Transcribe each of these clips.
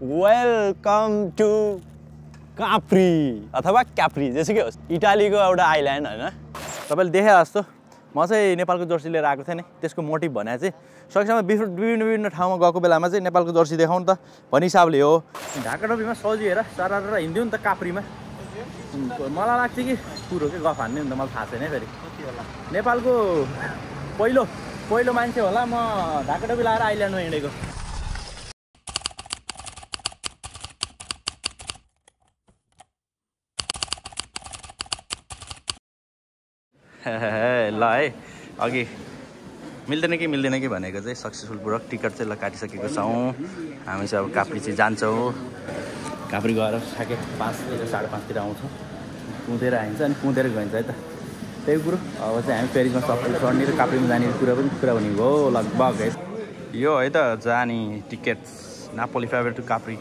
welcome to काप्री अथवा Capri जेसुकै होस् इटालीको एउटा आइल्यान्ड हैन तपाईले देखे जस्तो म चाहिँ नेपालको जर्सी लिएर आएको थिएँ नि त्यसको मोटिभ भने चाहिँ सकेसम्म विभिन्न ठाउँमा गएको बेलामा चाहिँ नेपालको जर्सी देखाउनु त भन्ने हिसाबले हो ढाका टोपीमा सजिलो हेर सरार हिँड्दियो नि त काप्रीमा मलाई लाग्छ कि कुरो के गफ हान्ने नि त मलाई थाहा छैन फेरि नेपालको पहिलो मान्छे होला म ढाका टोपी लाएर आइल्यान्डमा हिँडेको ल है अघि मिल्दैन कि भनेको चाहिँ सक्सेसफुल पूर्वक टिकट चाहिँ ल काटिसकेको छौँ हामी चाहिँ अब काप्री चाहिँ जान्छौँ काप्री गएर ठ्याक्कै 5 साढे 5 आउँछौँ कुदेर आइन्छ अनि कुदेर गइन्छ है त त्यही कुरो अब चाहिँ हामी पेरिसमा सबै चढ्ने र काप्रीमा जाने कुरा भनेको हो लगभग है यो है त जाने ticket Napoli favourite to Capri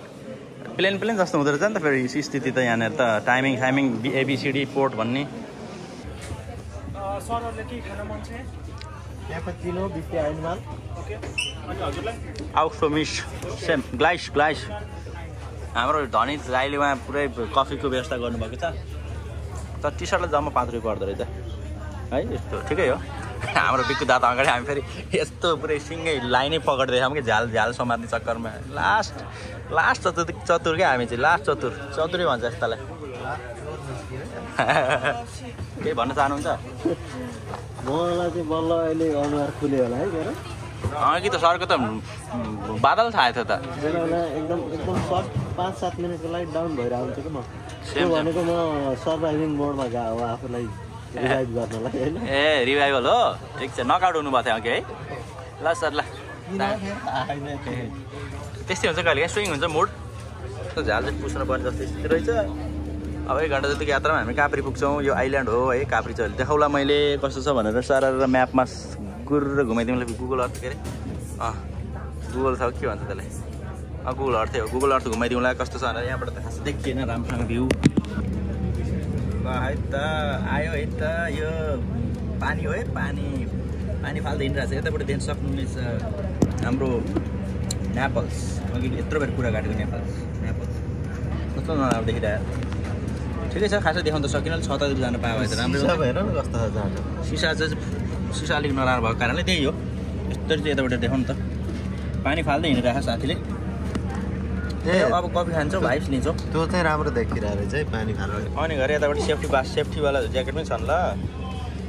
plane जस्तो हुँदो रहेछ नि त फेरि स्थिति त यहाँनिर त टाइमिङ एबिसिडी पोर्ट भन्ने सरहरुले के खान मन छ क्यापुचिनो बिस्टे आइनमाल ओके अनि हजुरलाई आउफमिस सेम ग्लाइस हाम्रो धनी दाइले उहाँ पुरै कफीको व्यवस्था गर्नुभएको छ तर टी सर्टलाई जम्मा 5 रुपियाँ पर्दो रहेछ है यस्तो ठिकै हो हाम्रो बिक्कु दादा अगाडि हामी फेरि यस्तो पुरै सिङ्गै लाइनै पकड्दैछौँ कि झाल समात्ने चक्करमा लास्ट चतुर क्या हामी चाहिँ लास्ट चतुरै भन्छ यस्तालाई केही भन्न चाहनुहुन्छ मलाई चाहिँ बल्ल अहिले अनुहार खुल्यो होला है मेरो कि त सरको त बादल छायो थियो त एकदम सर्ट 5-7 मिनटको लागि डाउन भएर आउँछ कि म त्यो भनेको म सर्भाइभिङ मोडमा गएको हो आफूलाई रिभाइभ गर्नलाई हैन ए रिभाइभल हो ठिक छ नकआउट हुनुभएको थियो अघि है ल सर ल त्यस्तै हुन्छ कहिले स्विङ हुन्छ मुड झाल चाहिँ पुस्नु पर्ने जस्तो स्थिति रहेछ अब 1 घन्टा जतिको यात्रामा हामी काप्री पुग्छौँ यो आइल्यान्ड हो है काप्री चाहिँ देखाउला मैले कस्तो छ भनेर सारा म्यापमा गुरुर घुमाइदिउँला गुगल अर्थ के अरे गुगल छ के भन्छ त्यसलाई गुगल अर्थ हो गुगल अर्थ घुमाइदिउँला कस्तो छ भनेर यहाँबाट त खास देखिएन राम्रोसँग भ्यू ल है त आयो है त यो पानी हो है पानी फाल्दै हिँडिरहेको छ यताबाट देख्न सक्नुहुनेछ हाम्रो नेपाल्स अघि यत्रो बेर कुरा काटेको नेपाल्स कस्तो नराम्रो देखिरहेको ठिकै छ खासै देखाउन त सकिन छतातिर जानु पायो भने त राम्रो हेर न कस्तो छ जाडो सिसा अलिक नराम्रो भएको कारणले त्यही हो यस्तरी चाहिँ यताबाट देखाउनु त पानी फाल्दै हिँडिरहेको साथीले अब कफी खान्छौँ भाइस लिन्छौँ त्यो चाहिँ राम्रो देखिरहेको रहेछ है पानी खानु अनि घर यताबाट सेफ्टीवाला ज्याकेट पनि छन् ल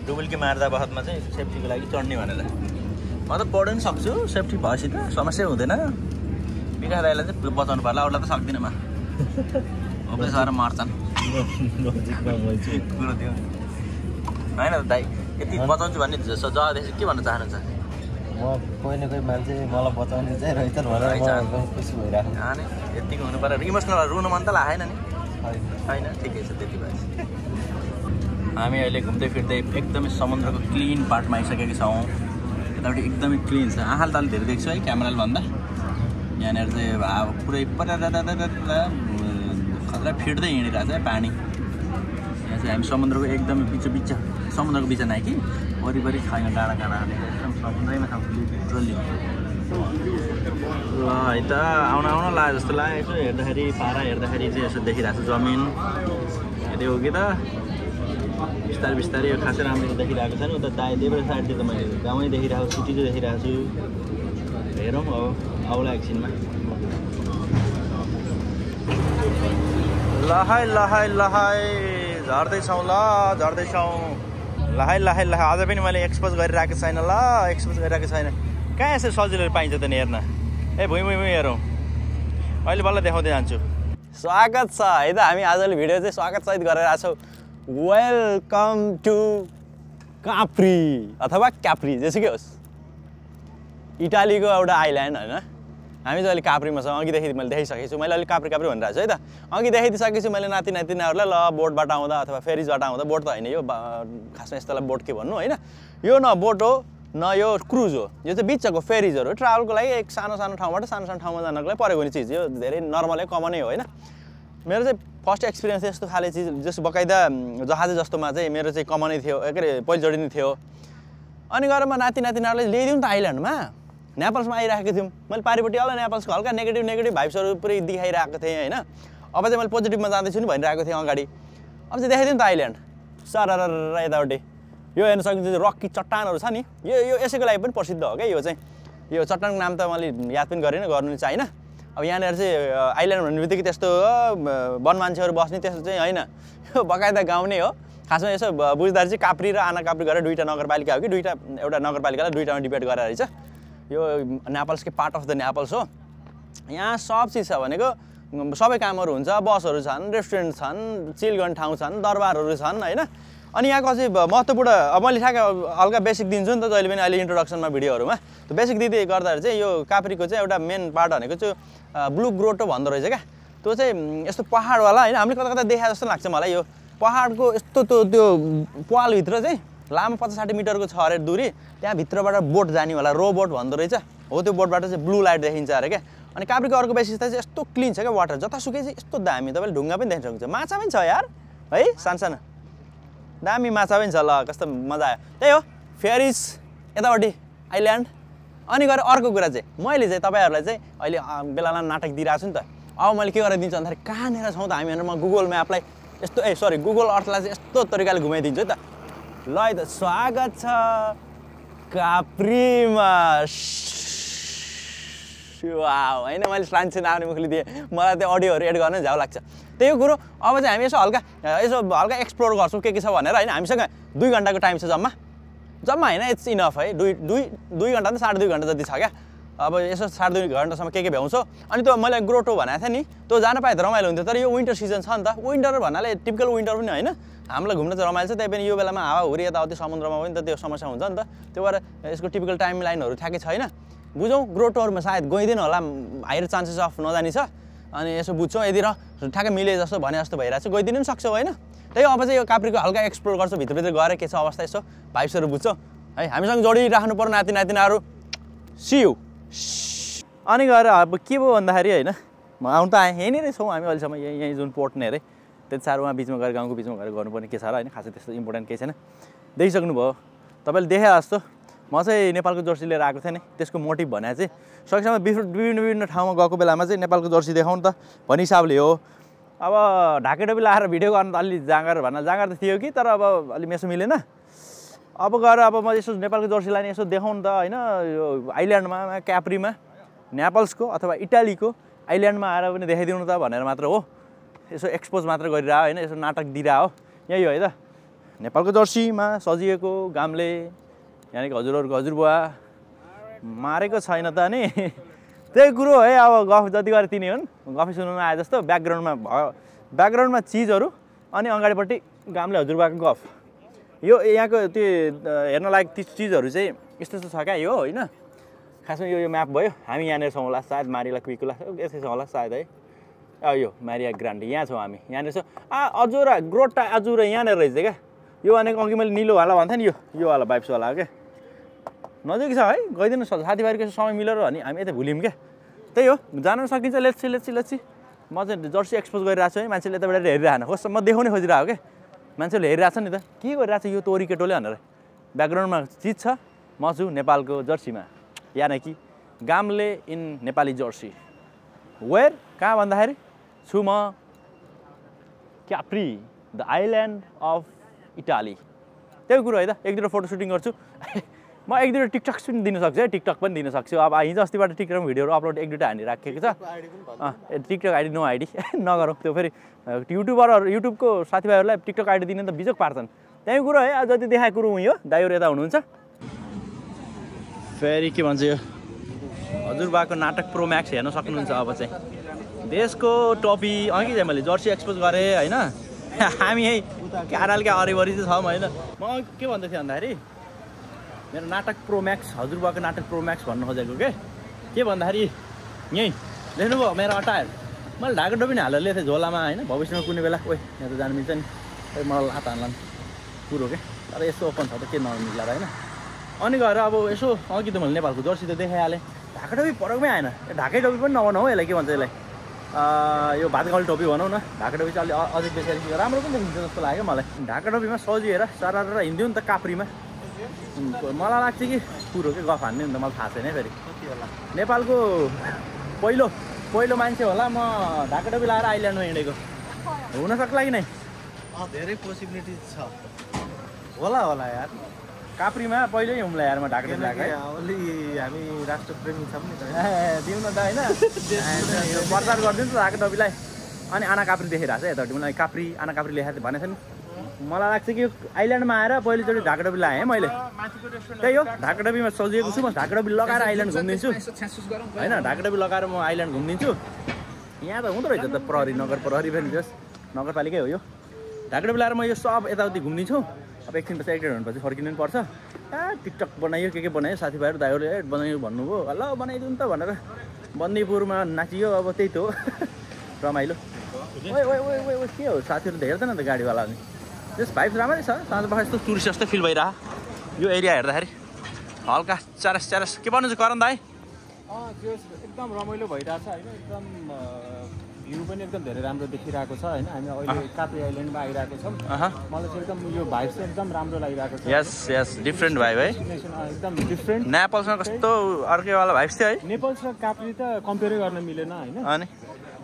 डुबुल्की मार्दा बखतमा चाहिँ सेफ्टीको लागि चढ्ने भनेर म त पढ्न पनि सक्छु सेफ्टी भएपछि त समस्या हुँदैन विकास दाइलाई चाहिँ बचाउनु पर्ला अरूलाई त सक्दिनँ म अब सर मार्छन् कुरो थियो होइन दाइ यति बचाउँछु भन्ने जवादेश के भन्न चाहनुहुन्छ म कोही न कोही मान्छे मलाई बचाउने चाहिँ रहेछन् भनेर म खुसी भइरहेको अनि यतिको हुनु पर्यो इमोसनल रुनु मन त लागेन नि होइन ठिकै छ त्यति भएछ हामी अहिले घुम्दै फिर्दै एकदमै समुद्रको क्लिन पार्टमा आइसकेका छौँ यतापट्टि एकदमै क्लिन छ आँखाल ताल धेरै देख्छु है क्यामेराले भन्दा यहाँनिर चाहिँ अब पुरै खतरा फिट्दै हिँडिरहेको छ है पानी यहाँ चाहिँ हामी समुद्रको एकदमै बिच समुद्रको बिच नै कि वरिपरि छैन डाँडा एकदम समुद्रैमा छ लिटरली ल है त आउन लाग्यो जस्तो लागेको छ हेर्दाखेरि पारा हेर्दाखेरि चाहिँ यसो देखिरहेको छ जमिन यदि हो कि त बिस्तारै यो खासै राम्रो देखिरहेको छैन उता त्यही साइडतिर त मैले गाउँमै देखिरहेको छु सिटी चाहिँ देखिरहेको छु हेरौँ अब आउला एकछिनमा लहाई झर्दैछौँ लहाई अझ पनि मैले एक्सपोज गरिरहेको छैन कहाँ यसो सजिलो पाइन्छ त नि हेर्न ए भुइँ हेरौँ अहिले बल्ल देखाउँदै जान्छु स्वागत छ है त हामी आजले भिडियो चाहिँ स्वागत सहित गरेर आएको छौँ वेलकम टु काप्री अथवा क्याप्री जेसुकै होस् इटालीको एउटा आइल्यान्ड होइन हामी चाहिँ अहिले काप्रीमा छौँ अघिदेखि मैले देखाइसकेको छु मैले अलिक काप्री भनिरहेको छु है त अघि देखाइदिइसकेको छु मैले नातिनाहरूलाई ल बोटबाट आउँदा अथवा फेरिजबाट आउँदा बोट त होइन यो खासमा यस्तोलाई बोट के भन्नु होइन यो न बोट हो न यो क्रुज हो यो चाहिँ बिचको फेरिजहरू ट्राभलको लागि एक सानो ठाउँबाट सानो ठाउँमा जानको लागि परेको चिज यो धेरै नर्मलै कमनै हो होइन मेरो चाहिँ फर्स्ट एक्सपिरियन्स यस्तो खाले चिज जस्तो बकाइदा जहाज जस्तोमा चाहिँ मेरो चाहिँ कमनै थियो के अरे पहिलोचोटि नै थियो अनि गएर म नातिनाहरूलाई ल्याइदिउँ त आइल्यान्डमा नेपाल्समा आइरहेको थियौँ मैले पारिपट्टि होला नेपाल्सको हल्का नेगेटिभ भाइब्सहरू पुरै देखाइरहेको थिएँ होइन अब चाहिँ मैले पोजिटिभमा जाँदैछु नि भनिरहेको थिएँ अगाडि अब चाहिँ देखाइदिउँ त आइल्यान्ड सरर यतापट्टि यो हेर्न सकिन्छ रक्की चट्टानहरू छ नि यो यसैको लागि पनि प्रसिद्ध हो क्या यो चाहिँ यो चट्टानको नाम त मैले याद पनि गरेन गर्नु चाहिँ होइन अब यहाँनिर चाहिँ आइल्यान्ड भन्ने बित्तिकै त्यस्तो वन मान्छेहरू बस्ने त्यस्तो चाहिँ होइन यो बकाइदा गाउँ नै हो खासमा यसो बुझ्दाखेरि चाहिँ काप्री र आना काप्री गरेर दुईवटा नगरपालिका हो कि एउटा नगरपालिकालाई दुईवटामा डिभाइड गरेर रहेछ यो नेपाल्सकै पार्ट अफ द नेपाल्स हो यहाँ सब चिज छ भनेको सबै कामहरू हुन्छ बसहरू छन् रेस्टुरेन्ट छन् चिल गर्ने ठाउँ छन् दरबारहरू छन् होइन अनि यहाँको अझै महत्त्वपूर्ण अब मैले ठ्याक्क हल्का बेसिक दिन्छु नि त जहिले पनि अहिले इन्ट्रोडक्सनमा भिडियोहरूमा त बेसिक दिँदै गर्दाखेरि चाहिँ यो काप्रीको चाहिँ एउटा मेन पार्ट भनेको चाहिँ ब्लू ग्रोटो भन्दो रहेछ क्या त्यो चाहिँ यस्तो पहाडवाला होइन हामीले कता कता देखा जस्तो लाग्छ मलाई यो पहाडको यस्तो त्यो पालभित्र चाहिँ लामो 50-60 मिटरको छ अरे दूरी त्यहाँभित्रबाट बोट जानेवाला रो बोट भन्दो रहेछ हो त्यो बोटबाट चाहिँ ब्लू लाइट देखिन्छ अरे क्या अनि काप्रीको अर्को विशेषता चाहिँ यस्तो क्लिन छ क्या वाटर जतासुकै चाहिँ यस्तो दामी तपाईँले ढुङ्गा पनि देख्न सक्नुहुन्छ माछा पनि छ यार है सानो दामी माछा पनि छ ल कस्तो मजा आयो त्यही हो फेरिस यतापट्टि आइल्यान्ड अनि गएर अर्को कुरा चाहिँ मैले चाहिँ तपाईँहरूलाई चाहिँ अहिले बेलामा नाटक दिइरहेको छु नि त अब मैले के गरेर दिन्छु भन्दाखेरि कहाँनिर छौँ त हामी भनेर म गुगल म्यापलाई यस्तो गुगल अर्थलाई चाहिँ यस्तो तरिकाले घुमाइदिन्छु है त ल है त स्वागत छ काप्रीमा होइन मैले फ्रान्सेन आउने मुखले दिएँ मलाई त्यो अडियोहरू एड गर्न झ्याउ लाग्छ त्यही कुरो अब चाहिँ हामी यसो हल्का एक्सप्लोर गर्छौँ के छ भनेर होइन हामीसँग 2 घन्टाको टाइम छ जम्मा होइन इट्स इनफ है 2 घन्टा त 2.5 घन्टा जति छ क्या अब यसो 2.5 घन्टासम्म के भ्याउँछौ अनि त्यो मैले ग्रोटो भनेको थिएँ नि त्यो जान पाए त रमाइलो हुन्थ्यो तर यो विन्टर सिजन छ नि त विन्टर भन्नाले टिपिकल विन्टर पनि होइन हामीलाई घुम्न चाहिँ रमाइलो छ त्यही पनि यो बेलामा हावाहुरी यताउति समुद्रमा पनि त त्यो समस्या हुन्छ नि त त्यो भएर यसको टिपिकल टाइम लाइनहरू ठ्याक्कै छैन बुझौँ ग्रोटोहरूमा सायद गइँदैन होला हायर चान्सेस अफ नजानी छ अनि यसो बुझ्छौँ यदि ठ्याक्कै मिले जस्तो भने जस्तो भइरहेको छ गइदिनु पनि सक्छौ होइन त्यही अब चाहिँ यो काप्रीको हल्का एक्सप्लोर गर्छौँ भित्रभित्र गएर के छ अवस्था यसो भाइब्सहरू बुझ्छौँ है हामीसँग जोडिराख्नु पर्ने नातिनाहरू सियु अनि गएर अब के भयो भन्दाखेरि होइन आउनु त आएँ यहीँनिर छौँ हामी अहिलेसम्म यहीँ जुन पोर्ट नै अरे त्यति साह्रो उहाँ बिचमा गएर गाउँको बिचमा गएर गर्नुपर्ने के छ र होइन खासै त्यस्तो इम्पोर्टेन्ट केही छैन देखिसक्नुभयो तपाईँले देखे जस्तो म चाहिँ नेपालको जर्सी लिएर आएको थिएँ नि त्यसको मोटिभ भने चाहिँ सकेसम्म विभिन्न ठाउँमा गएको बेलामा चाहिँ नेपालको जर्सी देखाउनु त भन्ने हिसाबले हो अब ढाकेटोपी लाएर भिडियो गर्न त अलि जाँगर त थियो कि तर अब अलि मेसो मिलेन अब गएर अब म यसो नेपालको जर्सीलाई यसो देखाउनु त होइन यो आइल्यान्डमा क्याप्रीमा नेपाल्सको अथवा इटालीको आइल्यान्डमा आएर पनि देखाइदिउनु त भनेर मात्र हो यसो एक्सपोज मात्र गरिरह होइन यसो नाटक दिइरह हो यही हो है त नेपालको जर्सीमा सजिएको गामले यहाँनिर हजुरहरूको हजुरबुवा मारेको छैन त नि त्यही कुरो है अब गफ जति गरे तिनी हुन् गफै सुन्नु आए जस्तो ब्याकग्राउन्डमा चिजहरू अनि अगाडिपट्टि गामले हजुरबाको गफ यो यहाँको त्यो हेर्न लायक ती चिजहरू चाहिँ यस्तो छ क्या यो होइन खासमा यो म्याप भयो हामी यहाँनिर छौँ होला सायद मारिला क्विकुला यस्तै छ होला सायद है यो मारिया ग्रान्डी यहाँ छौँ हामी यहाँनिर छौँ अजुरा ग्रोटा अजुरा यहाँनिर रहेछ क्या यो भनेको अघि मैले निलो वाला भन्थेँ नि यो वाला बाइप्सवाला हो क्या नजिक छ है गइदिनु सक्छ साथीभाइको समय मिलेर अनि हामी यता भुल्यौँ क्या त्यही हो जान सकिन्छ लेट्सी म चाहिँ जर्सी एक्सपोज गरिरहेको छु है मान्छेले यताबाट हेरिरहेन कस्तो म देखाउनै खोजिरहेको हो क्या मान्छेले हेरिरहेको छ नि त के गरिरहेको छ यो तोरी केटोले भनेर ब्याकग्राउन्डमा चिज छ म छु नेपालको जर्सीमा यानि कि गामले इन नेपाली जर्सी वेयर कहाँ भन्दाखेरि छु म Capri the island of Italy त्यही कुरो है त एक दुईवटा फोटो सुटिङ गर्छु म एक दुईवटा टिकटक पनि दिन सक्छु है टिकटक पनि दिन सक्छु अब हिजो अस्तिबाट टिकटकमा भिडियोहरू अपलोड एक दुईवटा हानिराखेको छ टिकटक आइडी नो आइडी नगरौँ त्यो फेरि युट्युबको साथीभाइहरूलाई टिकटक आइडी दिने त बिजोक पार्छन् त्यही कुरो है अब जति देखाएको कुरो उयो दाइहरू यता हुनुहुन्छ फेरि के भन्छ यो हजुरबाको नाटक प्रो म्याक्स हेर्न सक्नुहुन्छ अब चाहिँ देशको टपी अघि चाहिँ मैले जर्सी एक्सपोज गरेँ होइन हामी यही क्यारालका अरिवरि चाहिँ छौँ होइन म के भन्दै थिएँ भन्दाखेरि मेरो नाटक प्रो म्याक्स हजुरबाको नाटक प्रो म्याक्स भन्नु खोजेको के भन्दाखेरि यहीँ देख्नुभयो मेरो अटायर मैले ढाका टोपी नि हालेर ल्याएको थिएँ झोलामा होइन भविष्यमा कुनै बेला ओइ यहाँ त जानु मिल्छ नि मलाई लात हान्ला कुरो के तर यस्तो ओपन छ त के नमिल्ला होइन अनि गएर अब यसो अघि त मैले नेपालको जर्सी त देखाइहालेँ ढाका टोपी फरकमै आएन ढाकै टोपी पनि नभनौँ यसलाई के भन्छ यसलाई यो भातगाउँ टोपी भनौँ न ढाका टोपी चाहिँ अलि अझै बेसी राम्रो पनि देखिन्छ जस्तो लाग्यो मलाई ढाका टोपीमा सजिएर सारा हिँड्दिउँ नि त काप्रीमा मलाई लाग्छ कि कुरो के गफ हान्ने नि त मलाई थाहा छैन है फेरि नेपालको पहिलो मान्छे होला म ढाकाटोपी लाएर आइल्यान्डमा हिँडेको हुन सक्ला कि नै धेरै पोसिबिलिटी छ होला यार काप्रीमा पहिल्यै हुम्ला यार म ढाकाटोपी लगाएको है अलि हामी राष्ट्रप्रेमी छौँ नि त दिउँ न त होइन प्रचार गरिदिनु त ढाकाटोपीलाई अनि आना काप्री देखेर छ यतापट्टि मलाई काप्री आना काप्री लेखेको भनेको छ नि मलाई लाग्छ कि आइल्यान्डमा आएर पहिलोचोटि ढाकाटोपी लगाएँ है मैले त्यही हो ढाकाटोपीमा सजिएको छु म ढाकाटोपी लगाएर आइल्यान्ड घुमिदिन्छु होइन ढाकाटोपी लगाएर म आइल्यान्ड घुमिदिन्छु यहाँ त हुँदो रहेछ त प्रहरी नगर प्रहरी पनि जस नगरपालिकै हो यो ढाकाटोपी लगाएर म यो सब यताउति घुमिदिन्छु अब एकछिन पछि 1-1.5 घन्टापछि फर्किनु पनि पर्छ टिकटक बनायो के बनायो साथीभाइहरू दाइहरूले बनायो भन्नुभयो ल बनाइदिउँ त भनेर बन्दीपुरमा नाचियो अब त्यही त हो रमाइलो ओ के हो साथीहरू हेर्दैन त गाडीवाला नि त्यस भाइब राम्रै छ साँझ पख यस्तो टुरिस्ट जस्तो फिल भइरह यो एरिया हेर्दाखेरि हल्का च्यारस के भन्नु चाहिँ करण दाइ एकदम रमाइलो भइरहेछ होइन एकदम भ्यू पनि एकदम धेरै राम्रो देखिरहेको छ होइन हामी अहिले काप्री आइल्यान्डमा आइरहेको छौँ मलाई चाहिँ एकदम यो भाइब चाहिँ एकदम राम्रो लागिरहेको छ यस डिफ्रेन्ट भाइब है एकदम डिफ्रेन्ट नेपालसँग कस्तो अर्कैवाला भाइब थियो है नेपालसँग काप्री त कम्पेयरै गर्न मिलेन होइन अनि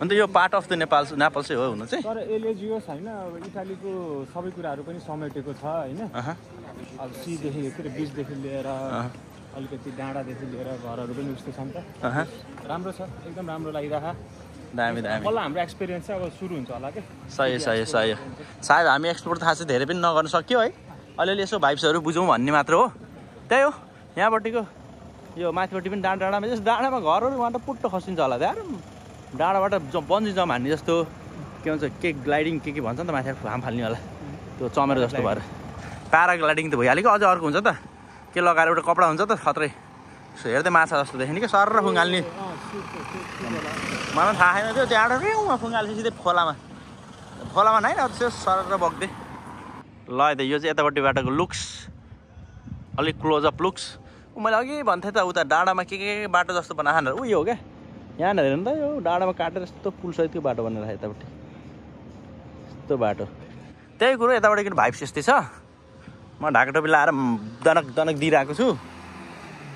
अन्त यो पार्ट अफ द नेपाल चाहिँ हो हुनु चाहिँ तर यसले जियोस् होइन अब इटालीको सबै कुराहरू पनि समेटेको छ होइन अब सीदेखि के अरे बिचदेखि लिएर अलिकति डाँडादेखि लिएर घरहरू पनि उस्तो छ नि त राम्रो छ एकदम राम्रो लागिरहेको दामी बल्ल हाम्रो एक्सपिरियन्स चाहिँ अब सुरु हुन्छ होला के सही सायद हामी एक्सप्लोर थाहा चाहिँ धेरै पनि नगर्न सक्यो है अलिअलि यसो भाइब्सहरू बुझौँ भन्ने मात्र हो त्यही हो यहाँपट्टिको यो माथिपट्टि पनि डाँडामा जस्तो डाँडामा घरहरू उहाँ त पुट्टो खसिन्छ होला त्यहाँ डाँडाबाट बन्जी जम्प हान्ने जस्तो के भन्छ के ग्लाइडिङ के भन्छ नि त माथि हाम फाल्ने होला त्यो चमेरो जस्तो भएर प्याराग्लाइडिङ त भइहाल्यो अझ अर्को हुन्छ त के लगाएर एउटा कपडा हुन्छ त खत्रै हेर्दै माछा जस्तो देख्ने कि सर फुङ्गाल्ने मलाई थाहा छैन त्यो त्यहाँबाट रेउमा फुङ्गाल्छ सिधै खोलामा नै त्यो सर बग्दै ल त यो चाहिँ यतापट्टि बाटोको लुक्स अलिक क्लोजअप लुक्स मैले अघि भन्थेँ त उता डाँडामा के बाटो जस्तो बनाएर उयो हो क्या यहाँनिर हेर्नु त यो डाँडामा काटेर यस्तो पुलसहितको बाटो बनेर यतापट्टि यस्तो बाटो त्यही कुरो यतापट्टि भाइब्स यस्तै छ म ढाकाटोपी लाएर दनक दिइरहेको छु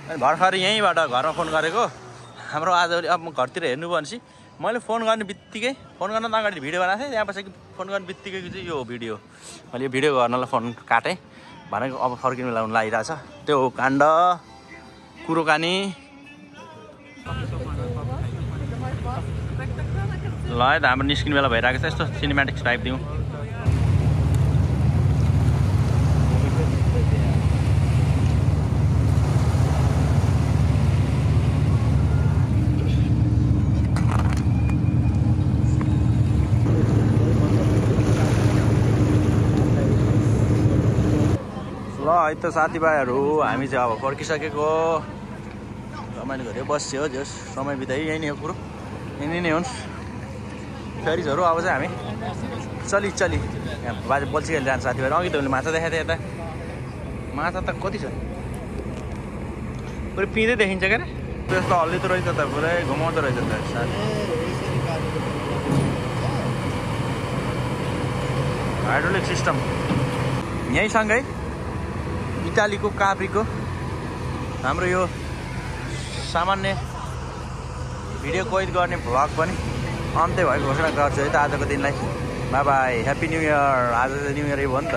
अनि भर्खर यहीँबाट घरमा फोन गरेको हाम्रो आज अब म घरतिर हेर्नु भनेपछि मैले फोन गर्ने बित्तिकै फोन गर्न अगाडि भिडियो बनाएको थिएँ त्यहाँ पछि फोन गर्ने बित्तिकै चाहिँ यो भिडियो मैले यो भिडियो गर्नलाई फोन काटेँ भनेको अब फर्किनु लागिरहेछ त्यो काण्ड कुरोकानी ल है त हाम्रो निस्किने बेला भइरहेको छ यस्तो सिनेमेटिक्स भाइब दिउँ ल है त साथीभाइहरू हामी चाहिँ अब फर्किसकेको रमाइलो गऱ्यो बस्यो हो जस समय बिताइ यही नै हो कुरो यही नै हुन्छ फेरिजहरू अब चाहिँ हामी चली यहाँ बाजे बल्छिखेल जान्छ साथीभाइहरू अघि त उसले माछा देखाएको थिएँ यता माछा त कति छ पुरै पिँदै देखिन्छ क्या अरे त्यस्तो हल्लिँदो रहेछ त पुरै घुमाउँदो रहेछ त हाइड्रोलिक सिस्टम यहीँसँगै इटालीको काप्रीको हाम्रो यो सामान्य भिडियो कैद गर्ने भ्लग पनि अन्त्य भएको घोषणा गर्छु है त आजको दिनलाई by by happy new year आज न्यू इयर हो नि त